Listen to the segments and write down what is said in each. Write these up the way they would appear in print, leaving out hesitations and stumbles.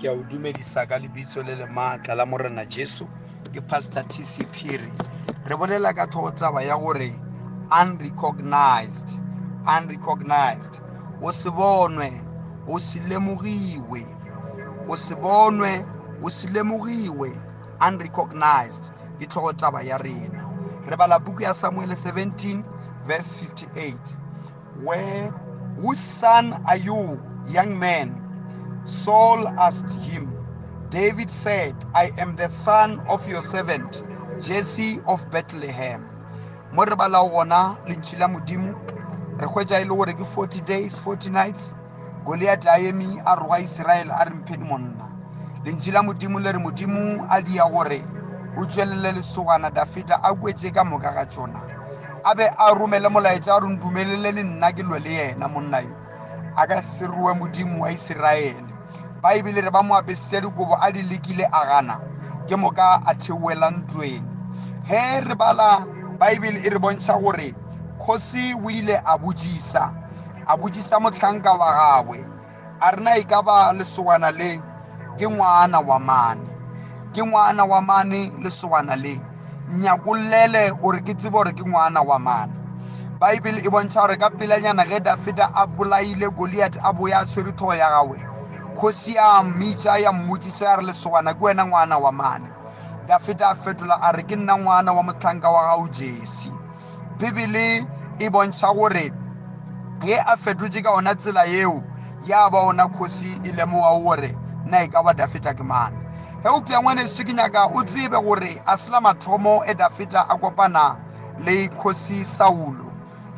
Ke a o dumedisa ka lebitso le le maatla la Morena Jesu. Ke Pastor TC Phiri. Re bolela ka tlhogotaba ya gore unrecognized, unrecognized. O se bonwe, o se lemogiwe. O se bonwe, o se lemogiwe. Unrecognized ke tlhogotaba ya rena. Re bala buku ya Samuel 17 verse 58. Where whose son are you, young man? Saul asked him. David said, I am the son of your servant, Jesse of Bethlehem. Mo re bala gona lentšu la Modimo, re hwetša e le gore ke 40 days, 40 nights, Goliath a eme a roga Israel a re mpheni monna. Lentšu la Modimo le re Modimo a dia gore o tšwelele lesogana Dafida a kwetše ka moka ga tšona. A be a romele molaetša a re ndumelele le nna ke lwe le yena monna yo. A ka se rue Modimo wa Isiraele. Baebele re ba mo apesitše dikobo a di lekile a gana. Ke moka a theoela ntweng. He re bala Baebele e re bontšha gore kgosi o ile a botšisa a botšisa mohlanka wa gagwe a re na e ka ba lesogana le ke ngwana wa mane ke ngwana wa mane lesogana le nyakollele gore ke tsebe gore ke ngwana wa mane Baebele e bontšha gore ka pelanyana ge Dafida a bolaile Goliath a boya a tshwere tlhogo ya gagwe kgosi ya mmitša ya mmotšiša ya re lesogana ke wena ngwana wa mane Dafida a fetola a re ke nna ngwana wa mohlanka wa gago Jesse Bibele e bontšha gore ge a fetotše ka ona tsela yeo ya ba ona kgosi e lemoga gore na e ka ba Dafita ke mang. Eupša ngwaneso ke nyaka o tsebe gore a se la mathomo e Dafita a kopana le kgosi Saulo.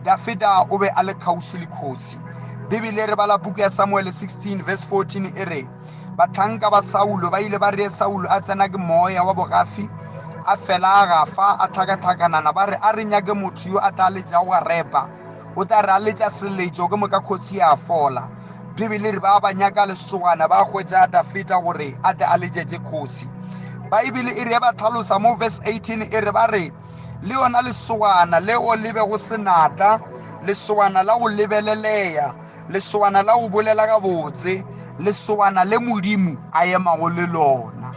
Dafita o be a le kgauswi le kgosi. Bibele re bala puku ya Samuele 16 verse 14 e re Bahlanka ba Saulo ba ile ba re Saulo a tsena ke moya wa bogafi, a fela a gafa, a hlakahlakanana, ba re, A re nyake motho yo a tla letšago garepa, o tla re a letša seletšo, ke moka kgosi ya fola. Bibele re ba ba nyaka lesogana, ba hwetša Dafida gore a tle a letšetše kgosi. Baebele e re ba tlhalosa mo verse 18 e re ba re le yona lesogana leo le bego senatla, lesogana la go lebeleleya, Lesowana la go bolela gabotse, lesowana le Modimo a emago le lona.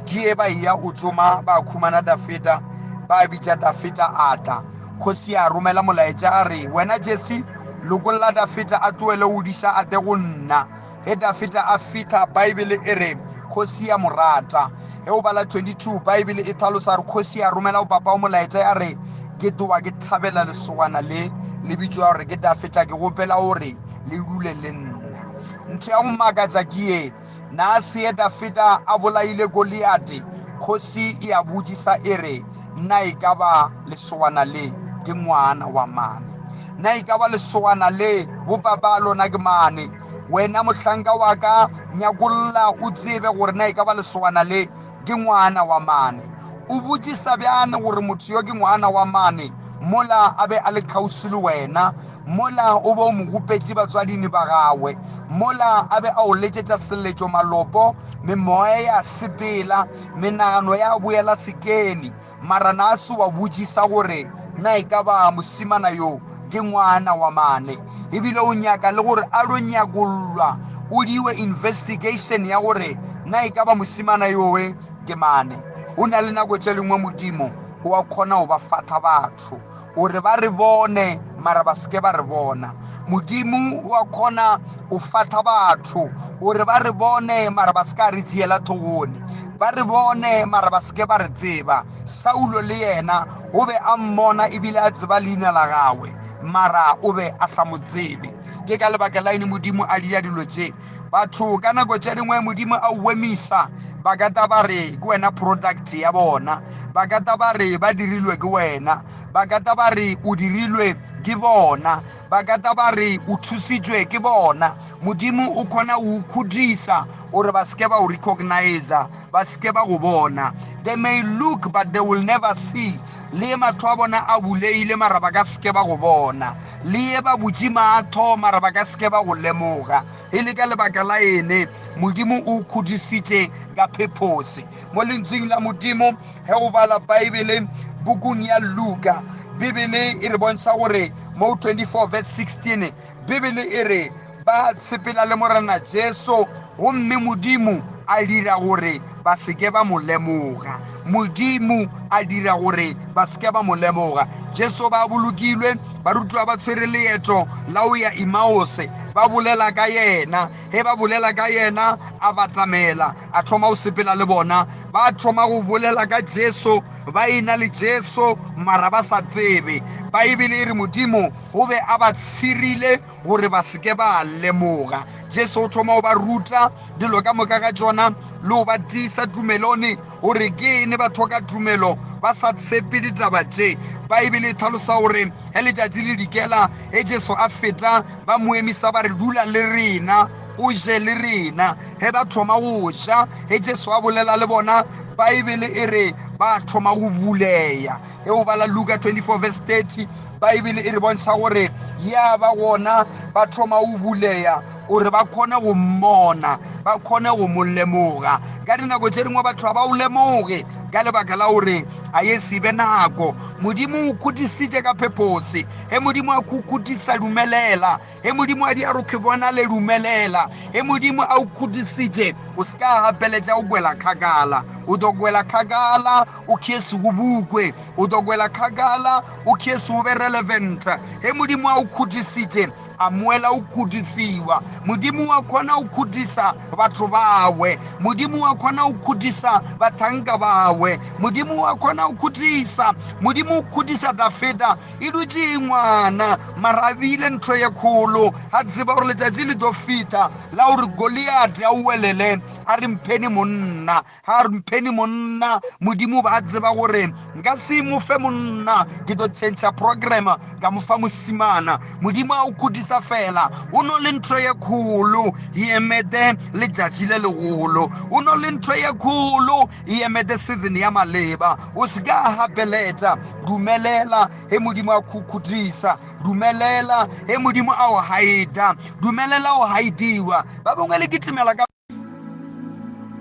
Ke e ba eya go tsoma ba khumana Dafida, ba bitša Dafida a tla. Kgosi a romela molaetša a re, Wena Jesse, lokolla Dafida a tlohele go diša a tle go nna. Ge Dafida a fihla, Baebele e re kgosi ya mo rata. Ge o bala 22, Baebele e tlhalosa gore kgosi ya romela go papa molaetša ya re, Ke tloga ke thabela lesogana le le bitšwa gore ke Dafida, ke gopela gore le dule le nna. Ntho ya go makatša ke ye, na se ye Dafida a bolaile Goliate, kgosi e a botšisa e re, Na e ka ba lesogana le ke ngwana wa mane? Na e ka ba lesogana le bopapa lona ke mane? Wena mohlanka wa ka, nyakolla o tsebe gore na e ka ba lesogana le ke ngwana wa mane. O botšisa bjane gore motho yo ke ngwana wa mane mola a be a le kgauswi le wena, mola o be o mo gopetše batswadini ba gagwe, mola a be a o letšetša seletšo malopo, memoya ya sepela, menagano ya boela sekeni. Mara na se wa botšisa gore na e ka ba mosimana yo ke ngwana wa mane, ebile o nyaka le gore a lo nyakollwa, o diwe investigation ya gore na e ka ba mosimana yowe ke mane. O na le nako tše lengwe Modimo o a kgona go ba fatha batho gore ba re bone mara ba seke ba re bona. Modimo o a kgona go fatha batho gore ba re bone mara ba se ka re tšeela tlhogone, ba re bone mara ba seke ba re tseba. Saulo le yena o be a mmona ebile a tseba leina la gagwe mara o be a sa mo tsebe. Ke ka lebaka la eng Modimo a dira dilo tše? Batho ka nako tše dingwe Modimo a o emisa, ba ka ta ba re ke wena product ya bona, ba ka ta ba re ba dirilwe ke wena, ba ka ta ba re o dirilwe ke bona, ba ka ta ba re o thusitšwe ke bona. Modimo o kgona go khudisa gore ba seke ba o recognize, ba seke ba go bona. They may look but they will never see. Le mahlo a bona a buleile mara ba ka seke ba go bona, le ye ba butše mahlo mara ba ka seke ba go lemoga. E le ka lebaka la ene Modimo o khudisitše ka purpose. Mo lentsweng la Modimo, ge o bala Baebele bukung ya Luka, Bibele e re bontšha gore mo 24 verse 16, Bibele e re ba tshepela le Morena Jesu gomme Modimo a dira gore ba se ke ba mo lemoga. Modimo a dira gore ba se ke ba mo lemoga. Jesu ba bolokilwe, barutiwa ba tshwere leeto la go ya Emmaus, ba bolela ka yena. Ge ba bolela ka yena, a batamela, a thoma go sepela le bona. Ba thoma go bolela ka Jesu, ba ena le Jesu, mara ba sa tsebe. Baebele e re Modimo o be a ba tshirile gore ba se ke ba lemoga. Jesu o thoma go ba ruta dilo ka moka ga tšona le go ba tiisa tumelone gore ke ene ba tlhoka tumelo ba sa tshepe ditaba tše. Baebele e tlhalosa gore ge letšatši le dikela, ge Jesu a feta, ba mo emisa ba re, Dula le rena, o je le rena. Ge ba thoma go ja, ge Jesu a bolela le bona, Baebele e re ba thoma go buleya. Ge o bala Luka 24 verse 30, Baebele e re bontšha gore ya ba gona ba thoma go buleya gore ba kgone go mmona, ba kgone go mo lemoga. Ka dinako tše dingwe batho ga ba o lemoge ka lebaka la gore a ye se be nako. Modimo o khudisitše ka phepose. Ge Modimo a ku khudisa, dumelela. Ge Modimo a di a re bona le dumelela. Ge Modimo a o khudisitše, o se ka gapeletša o gwela kgakala. O tlo gwela kgakala o khese go bukwe. O tlo gwela kgakala o khese o be relevant. Ge Modimo a o khudisitše, a moela o khudisiwa. Modimo wa kgona go khudisa batho bawe. Modimo wa kgona go khudisa bathanka bawe. Modimo wa kgona go khudisa. Modimo o khudisa Dafida e dutše e ngwana, mara a bile ntho ye kgolo. A tseba gore letšatši le tlo fihla la gore Goliate a welele, a re mpheni monna. Ga re mpheni monna. Modimo ba tseba gore nka se mo fe monna, ke tlo change program ka mo fa mosimana. Modimo a o khudisa fela, o no le ntho ye kgolo e emete letšatši le legolo. O no le ntho ye kgolo e emete season ya maleba. O se ka gapeletša, dumelela ge Modimo a khukhudisa, dumelela ge Modimo a o haida, dumelela o haidiwa. Ba bangwe le kitimela ka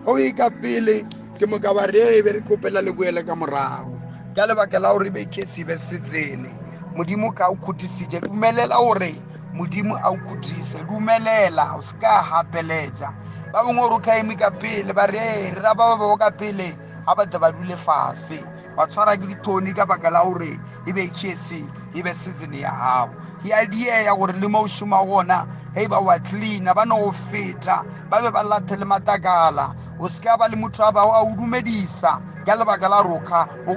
go e ka pele, ke moka ba re be re kgopela le boele ka morago ka lebaka la gore be kesi be se tsene. Modimo ka o khudisitše, dumelela gore Modimo a o khudise, dumelela, o se ka gapeletša. Ba bangwe gore o ka eme ka pele, ba re re ra ba ba ka pele, ga ba tle ba dule fase, ba tshwara ke dithoni ka baka la gore e be kesi e be season ya gago. Ya dieya gore le mo o šoma gona, ge ba wa cleaner ba no go feta, ba be ba lathe le matakala. O se ka ba le motho a bago a o dumedisa ka lebaka la gore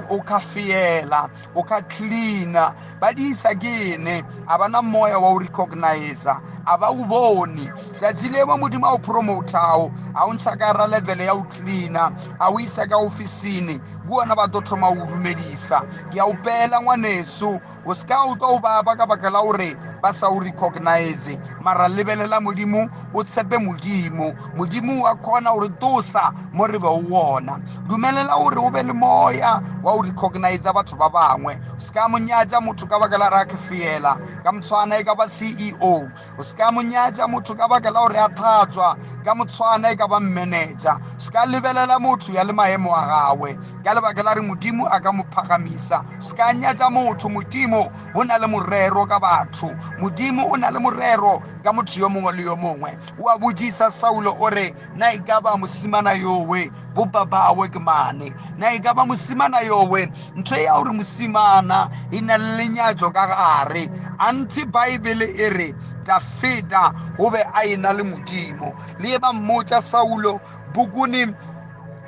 o ka feela, o ka cleaner. Ba diisa ke ene, a bana moya wa o recognize, a ba o bone. Tšatši le mo Modimo a o promotago, a o ntsha ka ra level ya o cleaner, a o isa ka ofisini, ke ona ba tlo thoma o dumedisa. Ke a o pela ngwaneso, o se ka o tlo o baba ka baka la gore ba sa o recognize, mara lebelela Modimo, o tshepe Modimo. Modimo wa kgona gore tosa mo re be o wona. Dumelela gore o be le moya wa o recognize batho ba bangwe. O se ka mo nyatša motho ka baka la re a ke feela ka motshwana e ka ba CEO. O se ka mo nyatša motho ka baka la gore a thatswa ka motshwana e ka ba manager. O se ka lebelela motho ya le maemo a gagwe ka lebaka la re Modimo a ka mo phagamisa. O se ka nyatša motho. Modimo o na le morero ka batho. Modimo o na le morero ka motho yo mongwe le yo mongwe. O a botšiša Saulo o re, na e ka ba mosimana yowe bo babawe ke mane? Na e ka ba mosimana yowe? Ntho ya gore mosimana e na le lenyatšo ka gare. Anthe Baebele e re Dafida o be a ena le Modimo. Le ye ba mmotša Saulo bukuni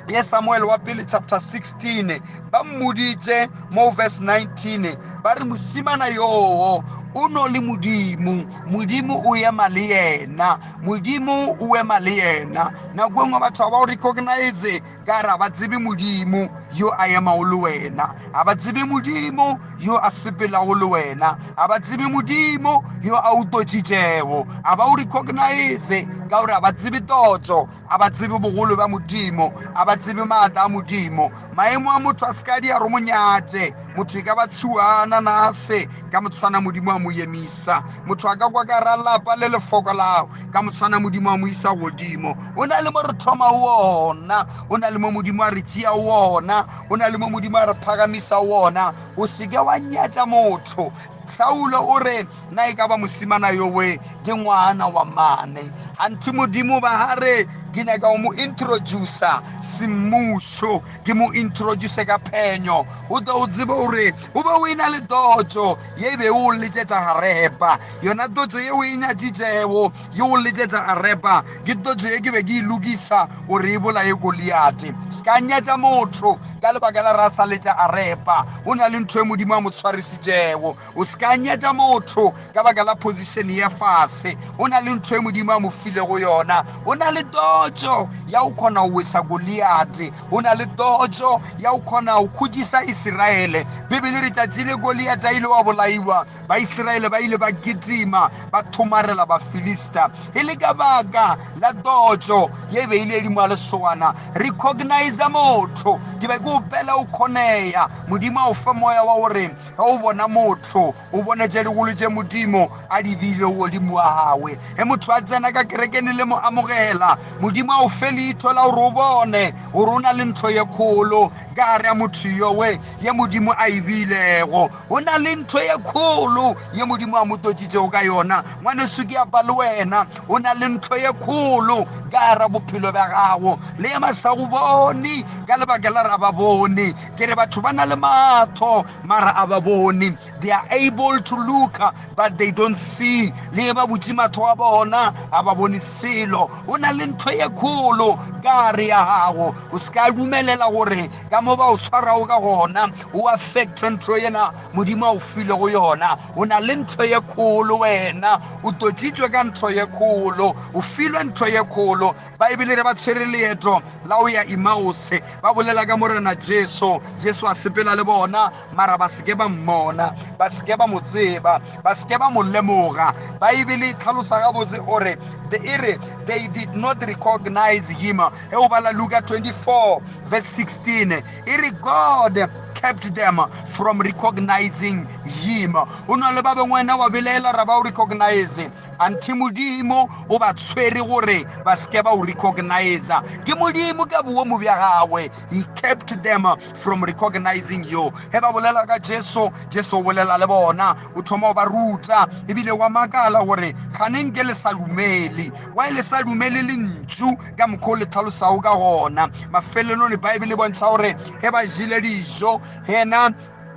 ye Samuel wa pele chapter 16, ba mmoditše mo verse 19, ba re mosimana yoo o no le Modimo, Modimo o ema le yena, Modimo o ema le yena. Nako e nngwe batho ga ba o recognize ka re ga ba tsebe Modimo yo a emago le wena, ga ba tsebe Modimo yo a sepelago le wena, ga ba tsebe Modimo yo a o totšitšego, ga ba o recognize ka gore ga ba tsebe totšo, ga ba tsebe bogolo bja Modimo, ga ba tsebe maatla a Modimo. Maemo a motho a se ka di a re mo nyatše. Motho e ka ba tshuana nase ka motshwana Modimo a mo emisa. Motho a ka kwa ka ra lapa le le fokolago ka motshwana Modimo a mo isa godimo. O na le mo re thoma wona, o na le mo Modimo a re tšea wona, o na le mo Modimo a re phagamisa wona. O se ke wa nyatša motho. Saulo o re, na e ka ba mosimana yowe ke ngwana wa mane? Anthe Modimo ba ga re Ke nyaka go mo introducer semmušo, ke mo introduce ka phenyo. O tlo o tsebe gore o be o e na le totso ye e be o letšetša garepa. Yona totso ye o e nyatšitšego ye o letšetša garepa ke totso ye ke be ke e lokisa gore e bolaye Goliate. Se ka nyatša motho ka lebaka la re a sa letša arepa, o na le ntho e Modimo a mo tshwarisitšego. O se ka nyatša motho ka baka la position ya fase, o na le ntho e Modimo a mo filego yona. O na le totso ya go kgona go wesa Goliate, o na le totso ya go kgona go khutšisa Isiraele. Bibele re tšatši le Goliate a ile wa bolaiwa, Baisiraele ba ile ba kitima ba thomarela Bafilista e le ka baka la totso ye e be ile edimo a lesogana. Recognize motho, ke be ke opela o kgoneya. Modimo a o fe moya wa gore ge o bona motho o bone tše digolo tše Modimo a di bile godimo wa gawe. Ge motho a tsena ka kerekeng le mo amogela, Modimo a o fe leihlo la gore o bone gore o na le ntho ye kgolo ka gare ya motho yowe ye Modimo a e bilego. O na le ntho ye kgolo ye Modimo a mo totšitšego ka yona. Ngwaneso, ke apa le wena, o na le ntho ye kgolo ka gara bophelo bja gago. Le ye ba sa go bone ka lebaka la re a ba bone. Ke re batho ba na le mahlo mara a ba bone. They are able to look but they don't see. Le ba butše mahlo a bona a ba bone selo. O na le ntho ye kgolo ka gare ya gago. O se ka dumelela gore ka mo ba o tshwarago ka gona o affecte ntho yena Modimo a o filego yona. O na le ntho ye kgolo wena, o totšitšwe ka ntho ye kgolo, o filwe ntho ye kgolo. Baebele re ba tshwere leeto la go ya Emause, ba bolela ka Morena Jesu. Jesu a sepela le bona, mara ba seke ba mmona, ba seke ba mo tseba, ba seke ba mo lemoga. Baebele e tlhalosa gabotse gore e re they did not recognize him. Ge o bala Luka 24 verse 16, e re God kept them from recognizing him. O na le ba bangwe wena wa belaela ra ba o recognize, anthe Modimo o ba tshwere gore ba seke ba o recognize. Ke Modimo ka boomo bja gagwe, he kept them from recognizing you. Ge ba bolela ka Jesu, Jesu o bolela le bona, o thoma go ba ruta, ebile wa makala gore kganeng ke le sa dumele. Why le sa dumele lentšu ka mokgwa o le tlhalosago ka gona? Mafelelong Bible e bontšha gore ge ba jele dijo, yena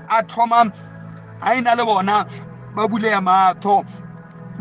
a thoma a ena le bona, ba buleya mahlo,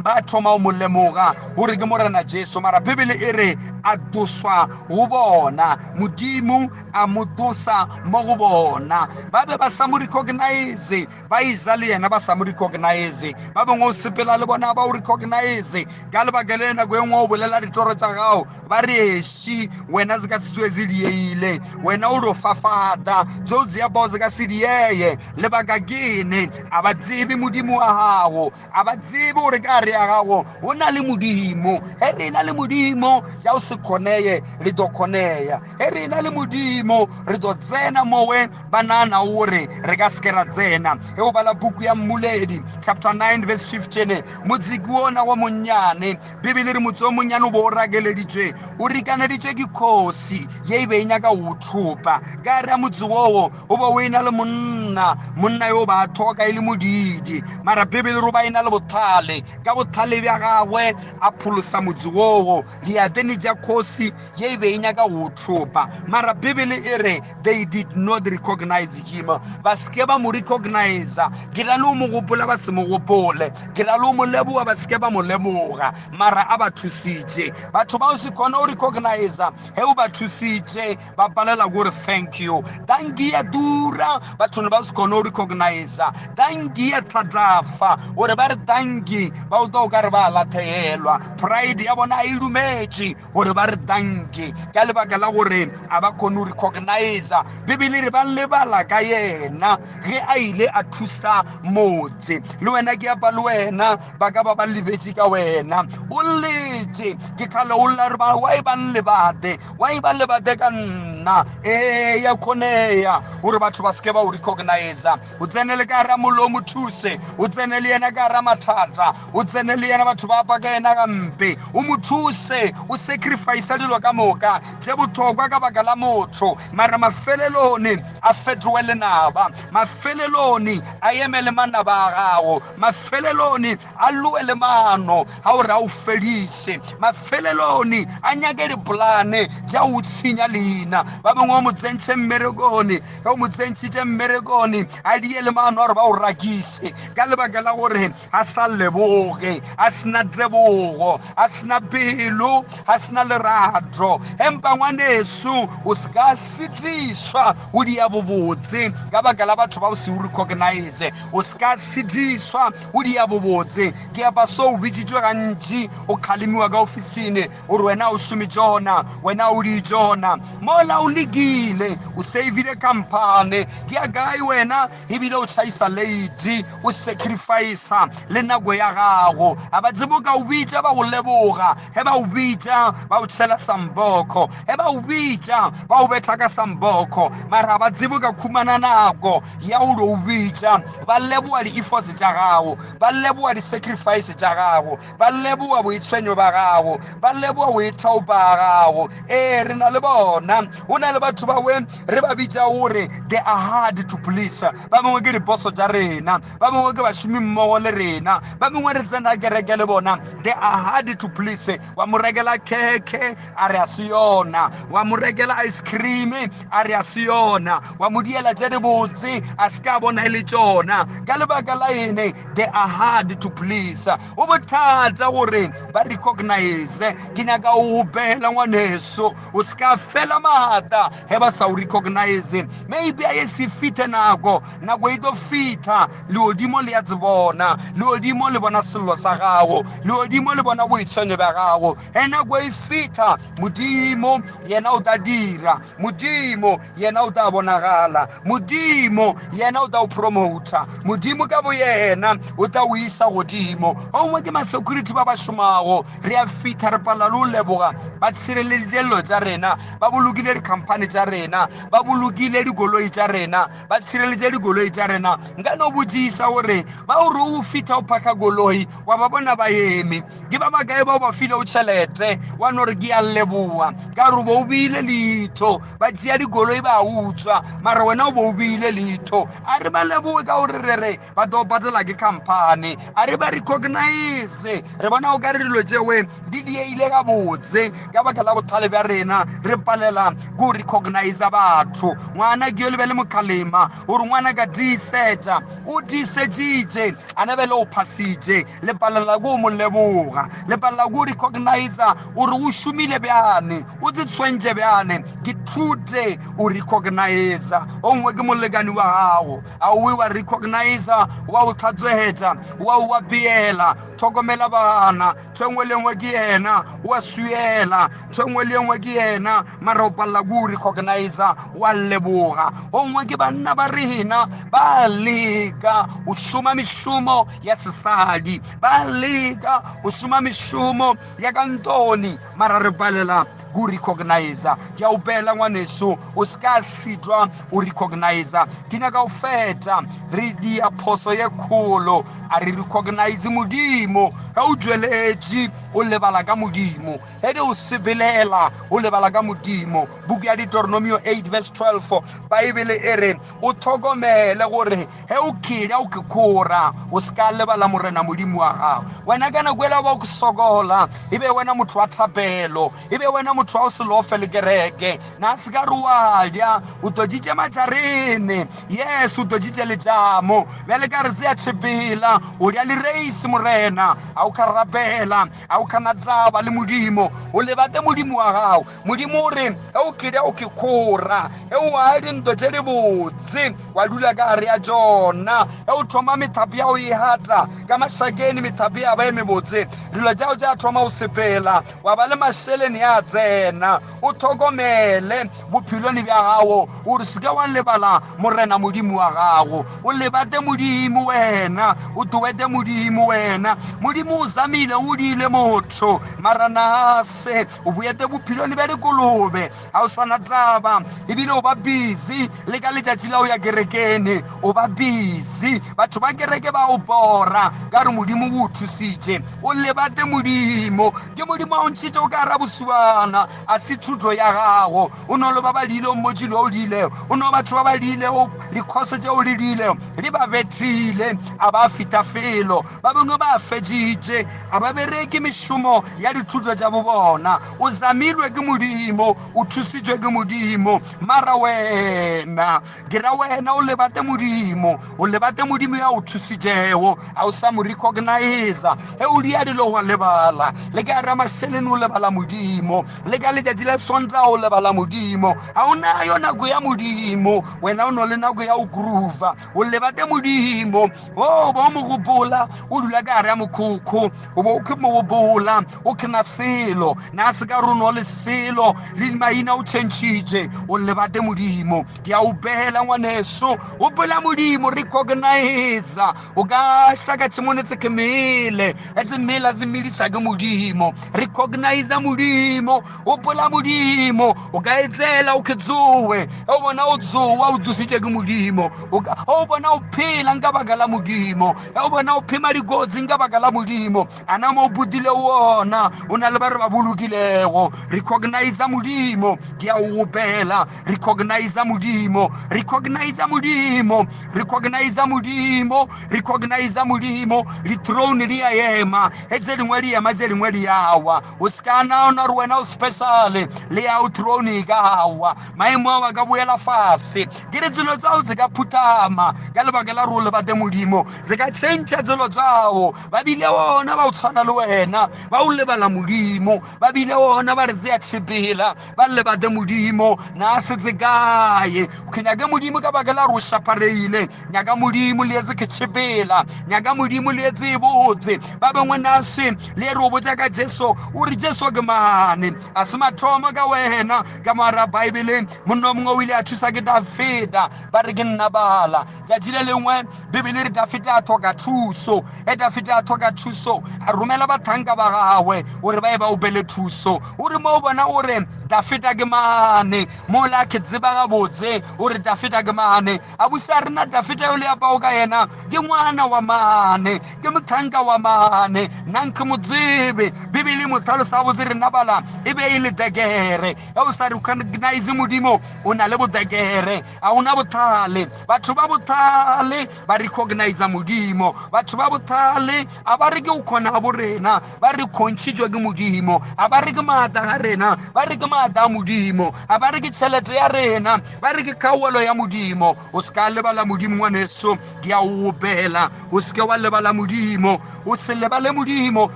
ba thoma go mo lemoga gore ke Morena Jesu. Mara Bibele e re a doswa go bona, Modimo a mo dosa mo go bona. Ba be ba sa mo recognize, ba iza le yena ba sa mo recognize. Ba bangwe o sepela le bona ba o recognize ka lebaka le nako e nngwe o bolela ditoro tša gago, ba re esi wena se ka se tsoe se dieile, wena o lo fafata tseo tse apao se ka se dieye. Lebaka ke ene? A ba tsebe Modimo wa gago, a ba tsebe gore ka re ya gago o na le Modimo. Ge re na le Modimo ja o se kgoneye, re tlo kgoneya. Ge re na le Modimo re tlo tsena mowe ba nana gore re ka seke ra tsena. Ge o bala buku ya Mmoledi chapter 9 verse 15, motse ke ona wa monnyane. Bibele re motse o monnyane o bo o rakeleditswe, o rikaneditswe ke kgosi ye e be e nyaka go thopa. Ka gare ya motse oo o be o ena le monna, monna yo ba thoka e le modidi, mara Bibele re o ba ena le botlhale. Ka botlhale bja gagwe a pholosa motse oo diateni tša kgosi ye e be e nyaka go thopa. Mara Bibele e re they did not recognize him, ba seke ba mo recognize. Ke ra le o mo gopola, ba se mo gopole. Ke ra le o mo leboga, ba seke ba mo lemoga. Mara a ba thusitše. Batho ba o se kgone go recognize ge o ba thusitše, ba palela gore thank you. Danki ya dura, batho ne ba se kgone go recognize. Danki ya thatafa gore ba re danki, ba o tlo o ka re ba latlhegelwa. Pride ya bona e dumetše gore ba re danki ka lebaka la gore a ba kgone go recognize. Bibele re ba lebala ka yena ge a ile a thusa motse. Le wena ke apa le wena, ba ka ba ba lebetše ka wena. O letše ke kgale o lla re ba why ba nlebate, why ba lebate ka nna. Gona ee, ya kgoneya gore batho ba seke ba o recognize. O tsene le ka gara mollo o mo thuse, o tsene le yena ka gara mathata, o tsene le yena batho ba apa ka yena gampe, o mo thuse, o sacrifice dilo ka moka tše bohlokwa ka baka la motho, mara mafelelone a fetoge lenaba, mafelelone a eme le manaba a gago, mafelelone a loe le maano a gore a o fedise, mafelelone a nyake dipolane tša go tshenya leina. Ba bangwe o mo tsentšhe mmerekone, ge o mo tsentšhitše mmerekone a die le maano a gore ba o rakise ka lebaka la gore a sa leboge, a sena tebogo, a sena pelo, a sena lerato. Empa ngwaneso, o se ka sitišwa go dia bobotse ka baka la batho ba o se o recognize. O se ka sitišwa go dia bobotse. Ke apa so o bitsitšwe gantši, o kgalemiwa ka ofisini gore wena o šome tšona, wena o di tšona, mola o lekile, o savile company. Ke ya kae wena? Ebile o tšhaisa late, o sacrifica le nako ya gago. A ba tsebo ka o bitša ba go leboga, ge ba o bitša ba o tšhela samboko, ge ba o bitša ba o betha ka samboko, mara ba tsebo ka khumana nako ya go lo o bitša. Ba leboga di-efforts tša gago, ba leboga di-sacrifice tša gago, ba leboga boitshwenyo ba gago, ba leboga go ithaopa ga gago. Ee, re na le bona. Go na le batho ba we re ba bitša gore they are hard to please. Ba bangwe ke diposo tša rena, ba bangwe ke bašomi mmogo le rena, ba bangwe re tsena kereke le bona. They are hard to please. Wa mo rekela khekhe a re a se yona, wa mo rekela ice cream a re a se yona, wa mo diela tše dibotse a se ka bona e le tšona. Ka lebaka la ene? They are hard to please. Go bothata gore ba recognize. Ke nyaka o gopela ngwaneso, o se ka fela maatla ge ba sa o recognize. Maybe a ye se fithe nako, nako e tlo fitha. Leodimo le ya tsebona, leodimo le bona sello sa gago, leodimo le bona boitshwenyo bja gago. Ge nako e fitha, Modimo yena o tla dira, Modimo yena o tla bonagala, Modimo yena o tla o promota, Modimo ka boyena o tla o isa godimo. Gongwe ke ma-security ba ba šomago, re a fitha re palela le go leboga, ba tshireleditše dilo tša rena, ba bolokile di-company tša rena, ba bolokile dikoloi tša rena, ba tshireleditše dikoloi tša rena. Nka no botšiša gore ba o re o fitha o phaka koloi wa ba bona ba eme, ke ba bakae bao ba filego tšhelete wa no re ke a leboga ka gore bo o beile leihlo, ba tšea dikoloi ba utswa, mara wena o bo o beile leihlo. A re ba leboge ka gore re re ba tlo patela ke company, a re ba recognize. Re bona o ka re dilo tšewe di dieile gabotse ka baka la botlhale bja rena, re palela go recognize batho. Ngwana ke yo le be le mokgalema gore ngwana ka tiisetša, o tiisetšitše a na bele o phasitše, le palela ko mo leboga, le palela ko recognize gore o šomile bjane, o tse tshwentše bjane. Ke thute o recognize o nngwe ke molekani wa gago, a owe wa recognize, wa o tlhatswegetša, wa o apeela, tlhokomela bana, ntho e nngwe le nngwe ke yena, wa swiela, ntho e nngwe le nngwe ke yena, mara o palela ko o recognize, wa leboga. O nngwe ke banna ba rena ba leka go šoma mešomo ya sesadi, ba leka go šoma mešomo ya kantoni, mara re palela go recognize. Ke a opela ngwaneso, o se ka sitwa o recognize. Ke nyaka go feta, re dia phoso ye kgolo, a re recognize Modimo. Ge o tšweletše o lebala ka Modimo, ge di o sebelela o lebala ka Modimo. Buku ya Deuteronomio 8 verse 12, Baebele e re o tlhokomele gore ge o khela o ke khora, o se ka lebala Morena Modimo wa gago. Wena ka nako ela ba o sokola, e be wena motho wa thapelo, e be wena motho wa o se lofe le kereke. Na se ka re wa ja, o tloditše matšarene, yes, o tloditše letšamo. Bjale ka re tsea tšhepela, o ja le reisi Morena, a o ka rapela, a o kana taba le Modimo, o lebate Modimo wa gago. Modimo o re ge o keda o ke khora, ge o a dintho tše dibotse wa dula ka gare ya tšona, ge o thoma methapo ya go e hata ka mašakeni, methapo ya ba e mebotse, dilo tša gago tša thoma go sepela, wa ba le mašeleni a tsena. O tlhokomele bophelong bja gago gore se ke wa lebala Morena Modimo wa gago. O lebate Modimo wena, o towete Modimo wena. Modimo o zamile o diile motho, mara nase o boete bophelong bja dikolobe. Ga o sana taba, ebile o ba busy le ka letšatši la o ya kerekene, o ba busy. Batho ba kereke ba o bora ka re Modimo o thusitše. O lebate Modimo, ke Modimo a o ntšhitše o ka ra bosubana, a se thuto ya gago. O no le ba ba diile o mmotšile o diile, o no batho ba ba diile o dikhose tše o di diile di ba bethile, a ba fita felo. Ba bangwe ba feditše, a ba bereke mešomo ya dithuto tša bobona. O zamilwe ke Modimo, o thusitšwe ke Modimo, mara wena ke ra wena o lebate Modimo, o lebate Modimo ya o thusitšego, a o sa mo recognize. Ge o dia dilo wa lebala, le ka ra mašeleng o lebala Modimo, le ka letšatši la Sontaga o lebala Modimo. Ga o nayo nako ya Modimo, wena o no le nako ya go groova, o lebate Modimo. O ba o mo gopola o dula ka gare ya mokhukhu, o bo o ke mo gopola o kena selo, na se ka rono le selo le maina o tšhentšhitše, o lebate Modimo. Ke a o bela ngwaneso, gopola Modimo, recognize. O ka šaka tšhemone tse ke mele, tse mela tse medisa ke Modimo. Recognize Modimo, gopola Modimo. O ka e tsela o kgetsowe, o bona o tsoa o tsositše ke Modimo. O bona o phela nka baka la Modimo, o bona o phema dikotsi nka baka la Modimo. Ana mo o putile wona, o na le ba re ba bolokilego. Recognize Modimo, ke a o gopela. Recognize Modimo, recognize Modimo, recognize Modimo, recognize Modimo. Di-throne di a ema, ge tše dingwe di ema, tše dingwe di awa. O se ka nagana gore wena o special, le ya o throne e ka awa. Maemo ao a ka boela fase. Ke re tselo tsao se ka phuthama ka lebaka la gore o lebate Modimo, se ka change tselo tsao. Ba bile ona ba o tshwana le wena, ba o lebala Modimo, ba bile ona ba re tsea tshepela, ba lebate Modimo. Na setse kae? Ke nyake Modimo ka baka la gore o šapareile. Nyaka Modimo le etse ke tshepela, nyaka Modimo le etse e botse. Ba bangwe nase le re o botša ka Jesu, o re Jesu ke mane, a se mathomo ka wena. Ka moara Baebeleng monna o mongwe o ile a thusa ke Dafida, ba re ke nna bala. Tšatši le lengwe Bibele re Dafida a tlhoka thuso. Ge Dafida a tlhoka thuso, a romela bahlanka ba gagwe gore ba ye ba opele thuso. O re mo o bona gore Dafida ke mane, mola ke tseba gabotse gore Dafida ke mane. A buša rena Dafida yo le apago ka yena ke ngwana wa mane, ke mohlanka wa mane, nna nke mo tsebe. Bibele mo tlhalosa gabotse rena bala e be e le dekere. Ge o sa recognize Modimo, o na le bodekere, ga ona botlhale. Batho ba botlhale ba recognize Modimo. Batho ba botlhale a ba re ke o kgona ga borena, ba re kgontšhitšwe ke Modimo. A ba re ke maatla ga rena, ba re ke maatla a Modimo. A ba re ke tšhelete ya rena, ba re ke kgaogelo ya Modimo. O se ka lebala Modimo ngwaneso, ke a o opela. O se ke wa lebala Modimo, o se lebale Modimo.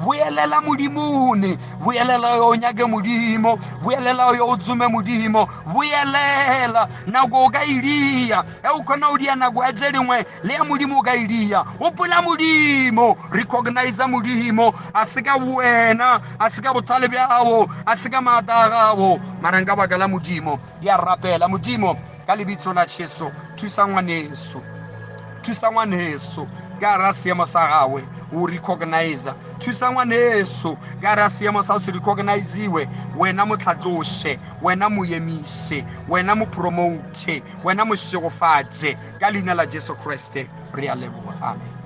Boelela Modimone, boelela yo o nyake Modimo, boelela yo o tsome Modimo, boelela nako o ka e dia. Ge o kgona go dia nako ya tše dingwe le ya Modimo o ka e dia. Gopola Modimo, recognize Modimo. A se ka wena, a se ka botlhale bjago, a se ka maatla a gago, mara nka baka la Modimo. Ke a rapela Modimo ka lebitso la Jesu, thusa ngwaneso, thusa ngwaneso ka ra seemo sa gagwe o recognize. Thusa ngwaneso ka ra seemo sa se recogniziwe. Wena mo tlhatloše, wena mo emise, wena mo promote, wena mo šegofatše ka leina la Jesu Kriste. Re a leboga, amen.